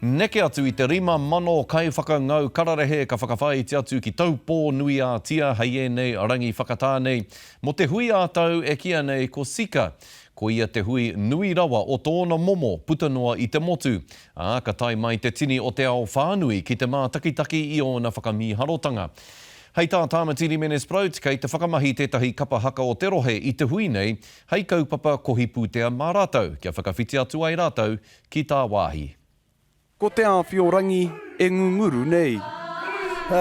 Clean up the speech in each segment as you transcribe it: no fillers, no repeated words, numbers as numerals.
Neke atu i te 5,000 kaiwhakangau kararehe ka whakawhāiti atu ki Taupō-nui-ā-Tia hei ēnei rangi whakatā nei mō te hui ā-tau e kīia nei ko SICA. Koia te hui nui rawa o tōna momo puta noa i te motu, ā, ka tae mai te tini o te ao whānui ki te mātakitaki i ōna whakamīharotanga. Hei tā Tāmati Rimene Sproat, kei te whakamahi tētahi kapa haka o te rohe i te hui nei hei kaupapa kohi pūtea mā rātou kia whakawhiti atu ai rātou ki tāwāhi. Ko Te Āwhiorangi e ngunguru nei. Ā,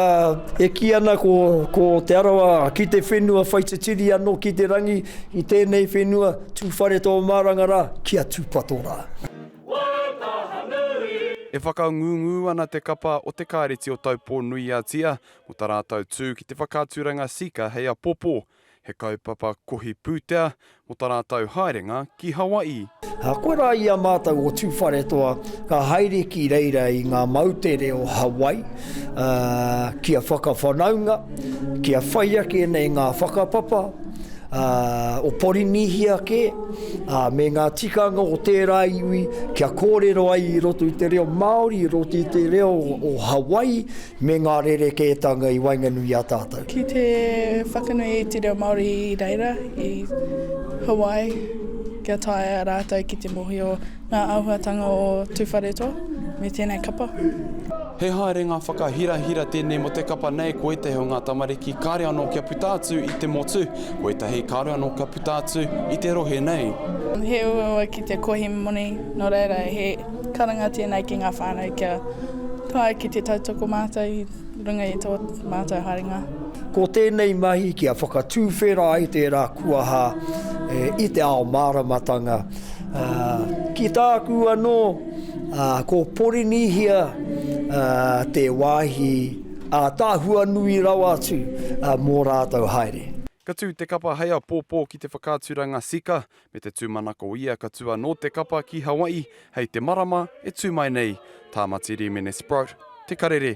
e kī ana ko, ko Te Arawa ki te whenua whai titiri anō ki te rangi, i tēnei whenua, Tūwharetoa maranga rā, kia tūpato rā. E whakangungu ana te kapa o Te Kāreti o Taupō-nui-a-Tia mō tā rātou tū ki te whakaaturanga Seeker hei apopo. He kaupapa kohi pūtea mō tā rātou haerenga ki Hawaii. Koirā i a mātou o Tūwharetoa ka haere ki reira i ngā moutere o Hawaii kia whakawhanaunga, kia whai ake nei ngā whakapapa o Porinīhia kē, me ngā tikanga o tērā iwi kia kōrero ai i roto i te reo Māori, i roto i te reo o Hawaii, Me ngā rerekētanga i waenganui i a tātou. Ki te whakanui i te reo Māori i reira, i Hawaii, kia taea rātou ki te mōhio ngā āhuatanga o Tūwharetoa me tēnei kapa. He haerenga whakahirahira tēnei mō te kapa nei, ko ētahi o ngā tamariki kāre anō kia puta atu i te motu, ko ētahi kāore anō kia puta atu i te rohe nei. He uaua ki te kohi moni, nō reira he karanga tēnei ki ngā whānau kia Tae ki te tautoko mātou i runga i tō mātou haerenga. Ko tēnei mahi kia whakatūwhera ai tērā kuaha i te ao māramatanga. Ki tāku anō, ko Porinīhia te wāhi ātaahua nui rawa atu mō rātou haere. Ka tū te kapa hei āpōpō ki te whakaaturanga Sika, Me te tūmanako ia ka tū anō te kapa ki Hawaii hei te marama e tū mai nei. Tāmati Rīmene Sproat, Te Karere.